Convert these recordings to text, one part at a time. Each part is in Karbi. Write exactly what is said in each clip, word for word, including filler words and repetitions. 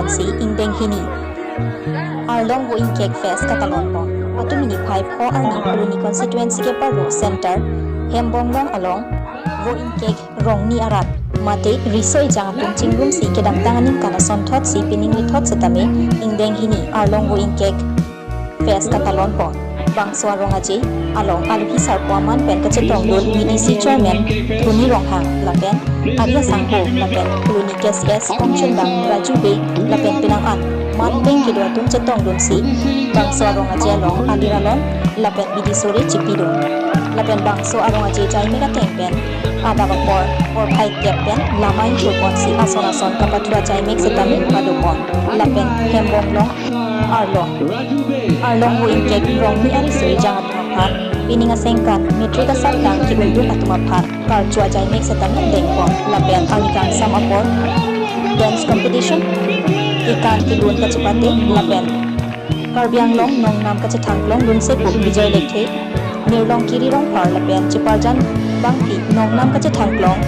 si ingdeng hini Arlong Vo Ingkek Fest katalon pon. Atum ini phai pho arni Phuloni constituency ke Parlo Center Hembonglong along Vo Ingkek rongni arat mate riso ejang atum chingrumsi kedamtang aningkan asonthotsi pining lithot setame ingdeng hini Arlong Vo Ingkek Fest katalon pon. Bangso arong aje along aluhi sarpo aman pen kachetongdun V D C Chairman Dhoni Ronghang lapen ari asangho lapen Phuloni K C S kongchundang Raju Bey lapen penang an man peng kedo atum chetongdunsi bangso arong aje along alir alon lapen bidi sore chipidun. Lapen bangso arong aje jaimek ateng pen adap apor porphai tep pen lamai churponsi ason ason kapathu ajaimek setame padopon. Lapen Hembonglong Arlong Arlong Vo Ingkek rongni ariso ejang atum aphan pining asengkan matric asatlang ki-undun atum aphan karcho ajaimek setame dengpon. Lapen arni kangsam apor dance competition kekan kedun kachepate lapen Karbi Anglong nongnam kachethangklong dunsepo Vijay Lekthe, Nirlong Kiri Rongphar lapen Chiparjan Bangphi nongnam kachethangklong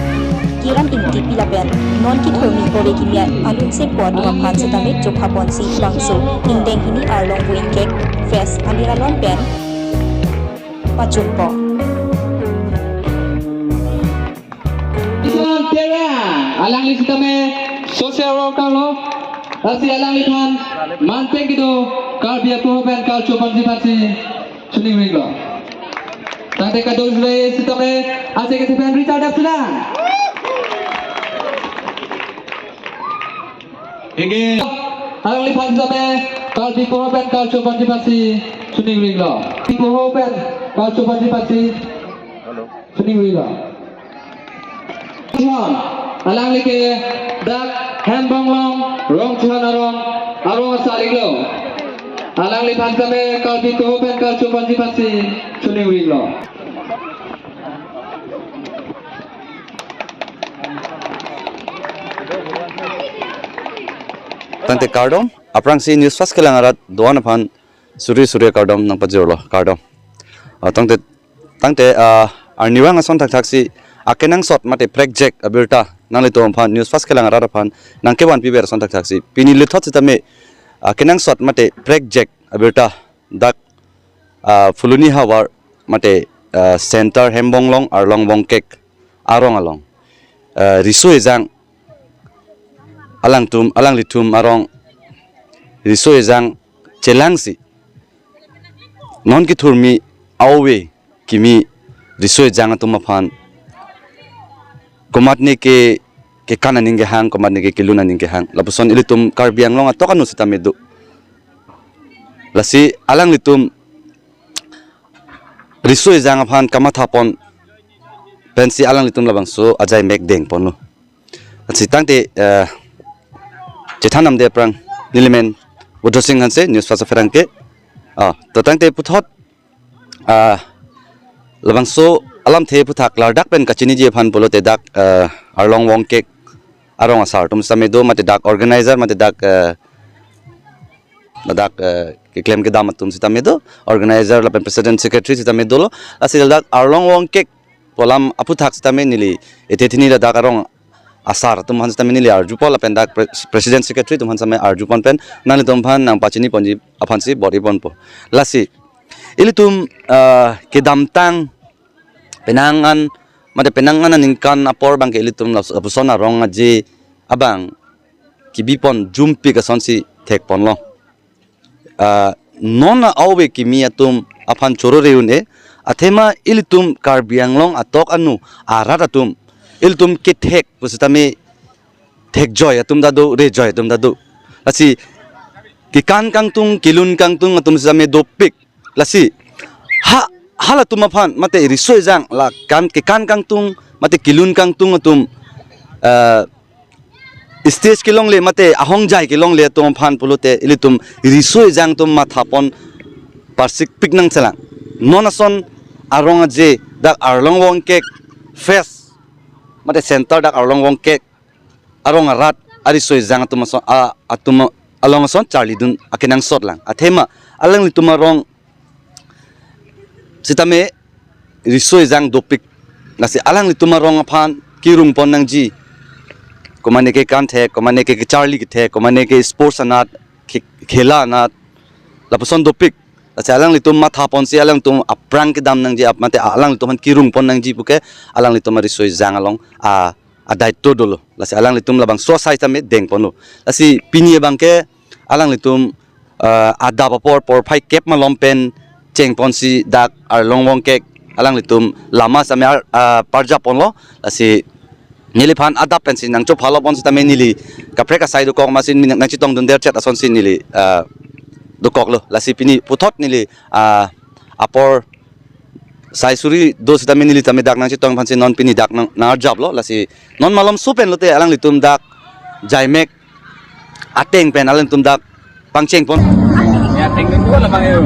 Kiran Ingtipi lapen non kithurmi ove kimi alunsepo atum aphan setame chokhaponsi bangso ingdeng hini Arlong Vo Ingkek Fest alir alon pen pachunpo. Tera, alangli setame social worker lo, lasi alangliphan man peng kedo Karbi apoho pen karcho panji pasi suning ring lo. Tangte kadokave setame ase ke seven Richard Dapsina. Ege, alangliphan setame Karbi apoho pen karcho panji pasi suning ring lo. Apoho pen karcho panji pasi suning ring lo. Chihon, alangli ke dak Hembonglong Rongchihon arong, arong asar iklo. Alangliphan setame Karbi apoho pen karcho panji pasi suning ring lo. Tangte kardom, aphrangsi News Fast kelang arat do-an aphan suri suri kardom nangpajirlo, kardom. Ah, tangte, tangte, ah, arnivang ason thakthaksi akenangsot mate prekjak abirta nanglitum aphan News Fast kelang arat aphan nangkevan piver ason thakthaksi pini lithot setame, ah, kenangsot mate prekjak abirta dak, ah, Phuloni havar mate, ah, Center Hembonglong Arlong Vo Ingkek arong along, ah, riso ejang alangtum, alanglitum arong riso ejang chelangsi non kithurmi ove kimi riso ejang atum aphan komatne ke kekan aning kehang, komatne ke kelun aning kehang, lapuson ilitum Karbi Anglong atok anu setame do. Lasi alanglitum riso ejang aphan kamathapon pensi alanglitum labangso ajaimek dengponlo. Lasi tangte, eh, chethan namde aphrang nelimen Budhasing Hanse, News Fast apherangke. Ah, to tangte puthot, ah, labangso alamthe aphuthak klardak pen kachiniji aphan pulote dak, eh, Arlong Vo Ingkek arong asar atum setame do, mate dak organizer, mate dak, eh, ladak, eh, keklem kedam atum setame do, organizer lapen president secretary setame dolo. Lasi ladak Arlong Vo Ingkek pu alam aphuthak setame neli ethe thini ladak arong asar atum aphan setame neli arjupon lapen dak pre-, president secretary atum aphan setame arjupon pen nanglitum aphan nangpachiniponji aphansi bor-iponpo. Lasi ilitum, eh, kedamtang penang an, mate penang an aningkan apor abangke ilitum lapuson arong aje abang kibipon jumpik asonsi thekponlo. Ah, non ove kimi atum aphan choro reun e, athema ilitum Karbi Anglong atok anu arat atum, ilitum kethek pu setame thekjoi atum ta do, rejoi atum ta do. Lasi kekan kangtung, kelun kangtung atum setame dopik. Lasi ha, halatum aphan mate riso ejang la kan kekan kangtung mate kelun kangtung atum, eh, stage kelongle mate ahongjai kelongle atum aphan pulote ilitum riso ejang atum mathapon parsikpik nangchelang. Non ason arong aje dak Arlong Vo Ingkek Fest mate center dak Arlong Vo Ingkek arong arat ariso ejang atum ason, a, atum along ason charlidun akenangsot lang. Athema alanglitum arong setame riso ejang dopik. Lasi alanglitum arong aphan kirungpon nangji. Komane ke kan thek, komane ke kecharli kethek, komane ke sports anat, khe-, khela anat, lapuson dopik. Lasi alanglitum mathaponsi alanglitum aphrang kedam nangji ap-, mate alanglitum aphan kerungpon nangji puke alanglitum ariso ejang along a, adaito dolo. Lasi alanglitum labangso asai tame dengponlo. Lasi pini abangke alanglitum, ah, adap apor porphai kep malom pen chengponsi dak Arlong Wongkek alanglitum lama same ar-, ah, parjapponlo. Lasi neliphan adap pensi nangchophaloponsi tame neli kaprek asai dokok amatsi nangchetongdun derchet asonsi neli, ah, dokoklo. Lasi pini puthot neli, ah, apor sai suri do sitame neli tame dak nangchetong aphansi non pini dak nang, nangarjaplo. Lasi non malomso pen lote alanglitum dak jaimek ateng pen alanglitum dak pangchengpon. Ya, teng dua lah, Bang, yo.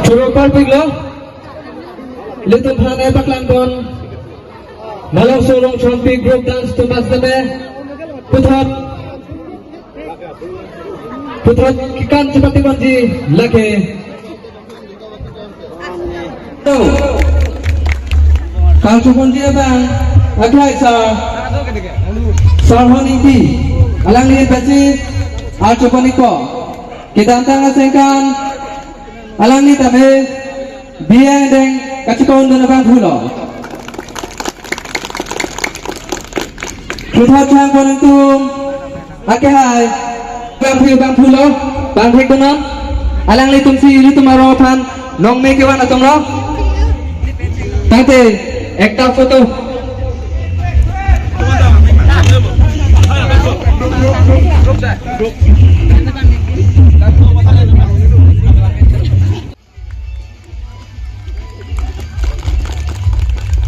Choro parpiklo, ilitum aphan nangpaklangpon Malongso Rongchongpi group dance atum bas tame puthot, puthot kekan chepateponji lake. Kangchuponji abang, akhai sir, Sarhon Ingti, alangli pensi archupon-ikpo. Kedamtang aningkan, alangli tame biyang deng kachikondun abangphulo. Puthot changpon atum, akhai, bangphu bangphulo, bangphek donon, alanglitumsi ilitum arong aphan nongme kevan atumlo. Tangte, ekta photo.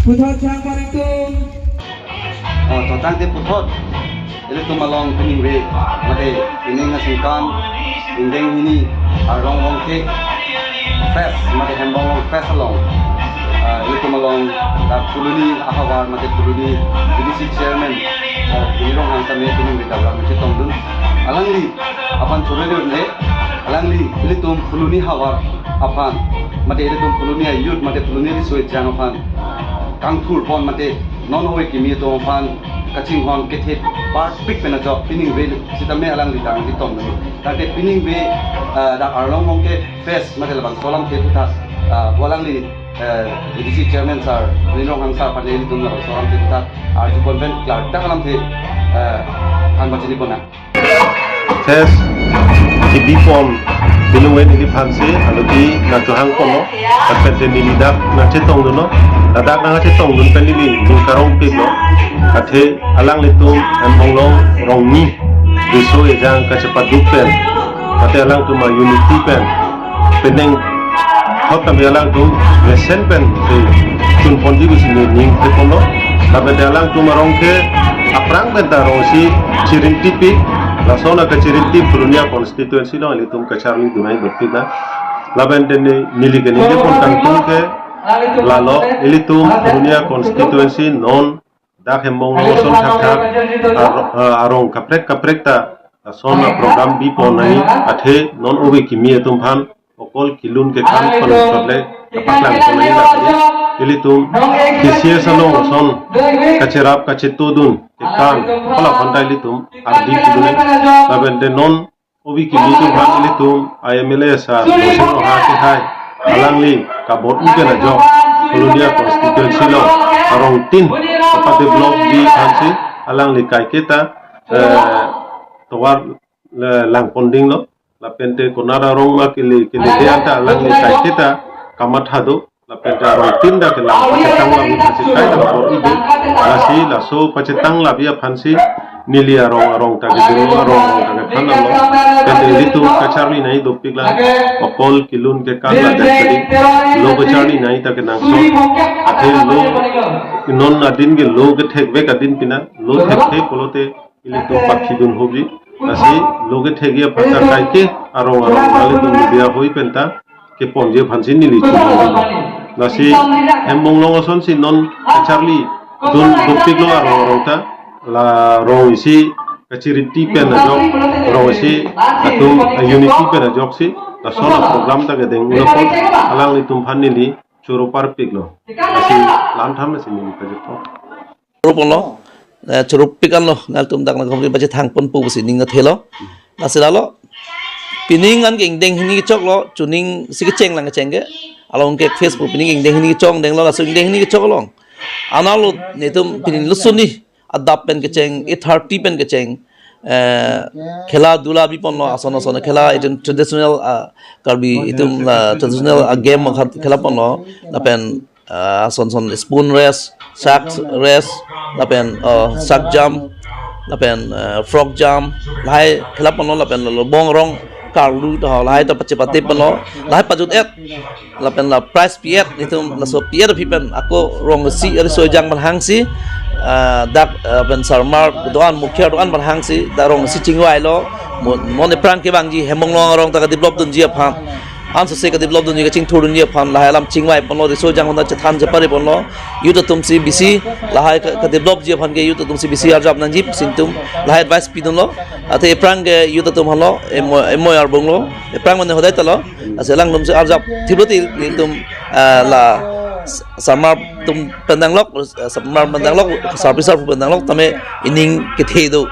Puthot changpon atum. Oh, to tangte puthot. Ilitum along piningve, mate, pining aningkan, ingdeng hini, Arlong Wongkek Fest, mate Hembong Long Fest along. Ah, ilitum along, dak Phuloni ahavar, mate Phuloni A D C chairman, ah, Tuliram Rongphar tame piningve dak nangchetongdun. Alangli aphan chorele, alangli ilitum Phuloni havar aphan, mate ilitum Phuloni a-youth, mate Phuloni riso ejang aphan kangthurpon, mate non ove kimi atum aphan kachinghon kethe parpik pen ajok piningve sitame alangli dak nangchetongdun. Tangte piningve, ah, dak Arlong Wongkek Fest mate labangso alamthe puthot, ah, pu alangli, eh, A D C chairman sir, Tuliram Rongphar sir aphan ilitum labangso alamthe puthot arjupon pen klardak alamthe, eh, than pachinipon nang. Fest kebipon, pini ove neliphansi, aloke nangchohangponlo, lapen te neli dak nangchetongdunlo, ladak nangchetongdun pen neli ning karongpiklo, athe alanglitum Hembong Long Rongni, riso ejang kachepaduk pen, athe alangtum a-unity pen, penang thot tame alangtum mesen pen si chunponji pusi neli ning theponlo. Lapen te alangtum arong ke aphrang pen ta arong si chirintipik, lason akachirintip Phuloni a-constituency along ilitum kacharlidun nangji dopik na. Lapen te ne-, neli keningje pon kangtung ke lalo, ilitum Phuloni a-constituency non dak Hembong Long ason thakthak ar-, eh, arong kaprek kaprek ta lason a-program bipon nangji, athe non ove kimi atum aphan okol kelun kekan aphan chotle kapaklang ponai lake ilitum T C S along ason kacherap kachetodun kekan hala aphan ta ilitum ardi pidun. Lapen te non obi kili atum aphan ilitum I M L A sir Losing Rongha kehai alangli kabor-i pen ajok Hluhlia constituency along arong tin apa develop ji aphansi alangli kaiketa, eh, tovar le-, lang pondinglo. Lapen te konat arong ma kele kele de anta alangli kaiketa kamatha do. Lapen te arong tin ta kelang pachetang labi aphansi kaita kabor-i do. Lasi laso pachetang labi aphansi neli arong arong ta keding arong arong ta kethan lo. Lapen te ilitum kacharli nai dopik la okol kelun kekan ladak kali lo kacharli nai ta kenangsot. Athe lo non adin ke lo kethekvek adin pina lo thekthe pulote ilitum pathidun hobi. Lasi lo kethekji aphan ta kaike arong arong ilitum media hoi pen ta keponji aphansi neli chunong. Lasi hem Monglong asonsi non kacharli dun dopiklo arong arong ta, la rong isi kachiriti pen ajok, rong isi atum unity pen ajoksi lason a-program ta kedeng ulo apot alanglitum aphan neli choro parpiklo. Lasi lam thamsi neli pajutpo. Choro ponlo, eh, choro pik anlo, nangtum dak nangkok ri baje thang ponpo pusi ning athelo. Lasi lalo, pining an ke ingdeng hini kechoklo, chuning si kecheng lang kecheng ke. Along ke Facebook pining ingdeng hini kechok denglo, laso ingdeng hini kechok along. Analo netum pining lusuni, adap pen kecheng, eight thirty pen kecheng. Eh, khela dula bi ponlo, ason ason khela itum traditional, ah, Karbi itum la traditional, ah, game khat khela ponlo, lapen ah, ason ason spoon race, sack race, lapen, ah, sack jump, lapen, ah, frog jump, lahai khela ponlo, lapen lo bong rong karlu to lahai ta pachepate ponlo, lahai pajut et, lapen la prize pi et, itum laso pi et aphi pen ako rong isi ari soi jang aphan hangsi, ah, dak, ah, pen sarmar doan, mukhiar doan aphan hangsi dak rong isi chingvailo, mo-, mon epran kevangji hem Monglong arong ta kadevelop dunji aphan. Ansose kadevelop dunji kachingthur dunji aphan lahai alam chingvai ponlo, riso jang aphan ta chethan chepari ponlo. Youth atum si bisi lahai ka, kadevelop ji aphan ke youth atum si bisi arjap nangji pusi itum lahai advice pidunlo. Athe ephrang ke youth atum aphanlo, emo, emo arbunglo. Ephrang mane hodai talo. Lasi alangtum si arjap thiplo til itum, ah, la s-, sarmar atum pen danglok, ah, sarmar pen danglok, sarpi sarpo pen danglok tame ining kethe do.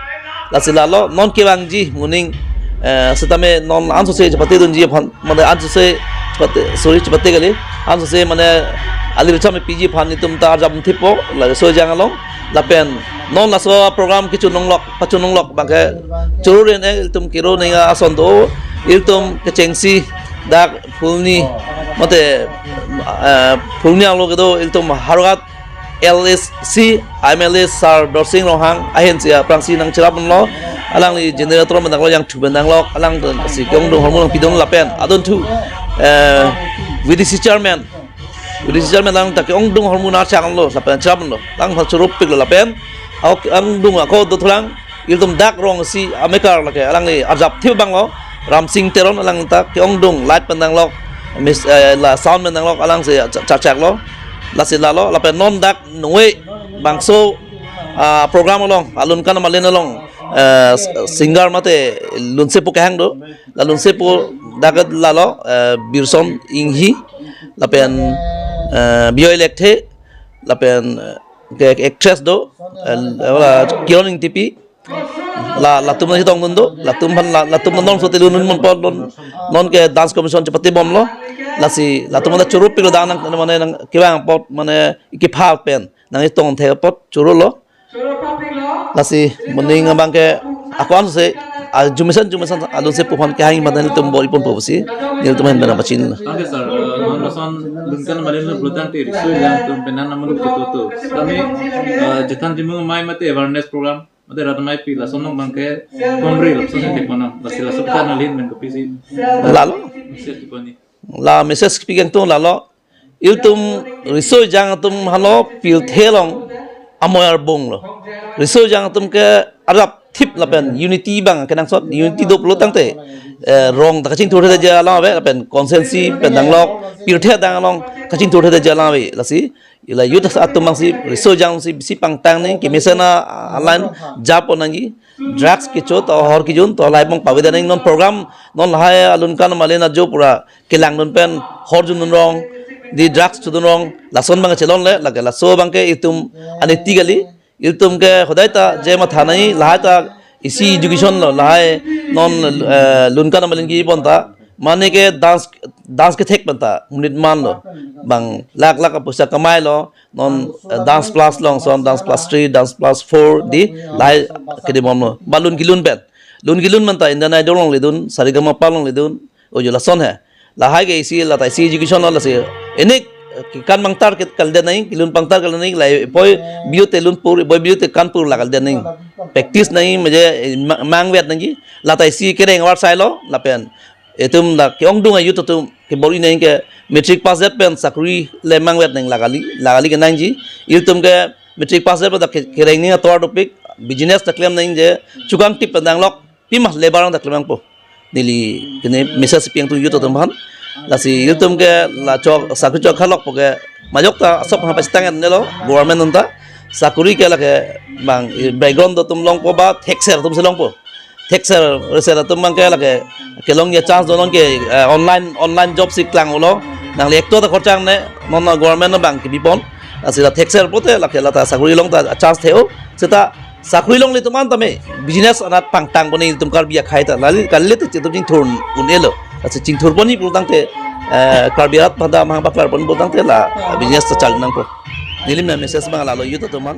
Lasi lalo non kevangji moning, eh, setame non ansose chepate dunji aphan, mane ansose chepate, sorry, chepate kali. Ansose mane alir cham piji aphan itum ta arjap thipo, la soi jang along. Lapen non laso program kechunonglok, pachunonglok abangke choro ren e, itum kero ning ason do, itum kechengsi dak Phuloni, mate, eh, Phuloni arlo kedo itum Howraghat L A C M L A sir Dorsing Ronghang ahin si aphrangsi nangcherap ponlo, alangli generator pen danglok, yang thu pen danglok, alang si ke-ongdung hormu nangpidun lapen adunthu, eh, V D C chairman, V D C chairman alang ta ke-ongdung hormu nangchang lo lapen cherap ponlo, alang aphan choro piklo lapen, ok, ongdung ako dothulang, itum dak rong isi amekar lake alangli arjap thip abanglo, Ramsing Teron alang ta ke-ongdung light pen danglok, mis, eh, la sound pen danglok alang si cha-, chachak lo. Lasi lalo, lapen non dak nungve bangso, ah, program along, alun kan malin along, eh, s-, singer mate lunsepo kehang do, la lunsepo dak lalo, eh, Birson Inghi, lapen, eh, Bijoy Lekthe, lapen, eh, ke actress do, eh, la Kiron Ingtipi, la, latum nangchetongdun do, latum aphan la, latum non so telun non pon non, non ke dance competition chepate bomlo, lasi latum nang choro piklo dang nang mane nang kevang apot mane kephal pen nangchetong thek apot chorolo, lasi moning abangke ako ansose, ah, jumesen jumesen alunsepo aphan kehang mane itum bor-i ponpo pusi nelitum ahin pen nangpachinilo. Thank you, sir. Eh, non lason lun kan malin lo pulo tangte riso jang atum pen nang amaluk ketutu. Kami, eh, chethan chimung amei mate awareness program mate rat amei pi lason along abangke komre lason si ponam. Lasi lason kan alin pen kopisi. Lalo? Message pi koni. La message pi kangtung lalo. Itum riso jang atum halo pirthe along amoi arbunglo. Riso jang atum ke arjap thip lapen unity abang kenangsot, unity do pulo tangte. eh, rong ta kachingthur thekthe alam ave, lapen constituency pen danglok, pirthe adang along kachingthur thekthe alam ave. Lasi ila youth atum abangsi riso jangsi bisi pangtang nangji, kemesen alam japon nangji, drugs kecho to hor kejun to lahai abang pavedetji nangji. Non program, non lahai alun kan malin ajo pura kelangdun pen horjundun rong, di drugs chodun rong, lason abang chelongle, lake laso abangke itum aniti kali, itum ke hodai ta je matha nangji, lahai ta isi education lo, lahai non, eh, lun kan malin kepon ta, mane ke dance, dance kethek pen ta monit manlo, bang lakh lakh apoisa kamailo, non, eh, dance plus along ason, dance plus three, dance plus four di lahai kedam bomlo. Ba lun kelun pen, lun kelun pen ta Indian Idol along ledun, Saregama pa along ledun, ojo lason he. Lahai ke isi, lata isi education lo, lasi inik, eh, kekan pangtar ke kalidet nangji, kelun pangtar kalidet nangji, lahai ipoi biu te lunpur, ipoi biu te kanpur la kalidet nangji. Practice nangji, mane, eh, ma-, mangvet nangji, lata isi kereng avar sailo, lapen itum dak ke-ongdung a-youth atum kebor-i nangji ke matric pass det pen sakori le mangvet nangji, la kali, la kali kenangji. Itum ke matric pass det pen dak ke-, kereng nangji atovar dopik, business ta klem nangji, je chukang tip pen danglok, pima labour ta klem nangpo. Neli kene message pi nangtung youth atum aphan. Lasi itum ke la chok, sakori chok khalokpo ke majok ta asop ha pasi tangan nelo, government atum ta. Sakori ke lake bang, eh, background atum longpo ba thekser atumsi longpo. Thekser, reser atum abangke lake kelongji a-chance do, nonke, eh, online, online job si klang-olo. Nangli ekto ta khorchang ne, non government abang kepipon. Lasi la thekser pulote lake lata sakori long ta chance the-o. Seta sakori longle atum an tame business anat pangtang pon nangji itum Karbi akhei ta. Lali kali te itum chingthur un-elo. Lasi chingthur ponji pulotangte, eh, Karbi arat pada mahang paklar pon pulotangte la business ta chal nangpo. Neli message abang lalo youth atum an.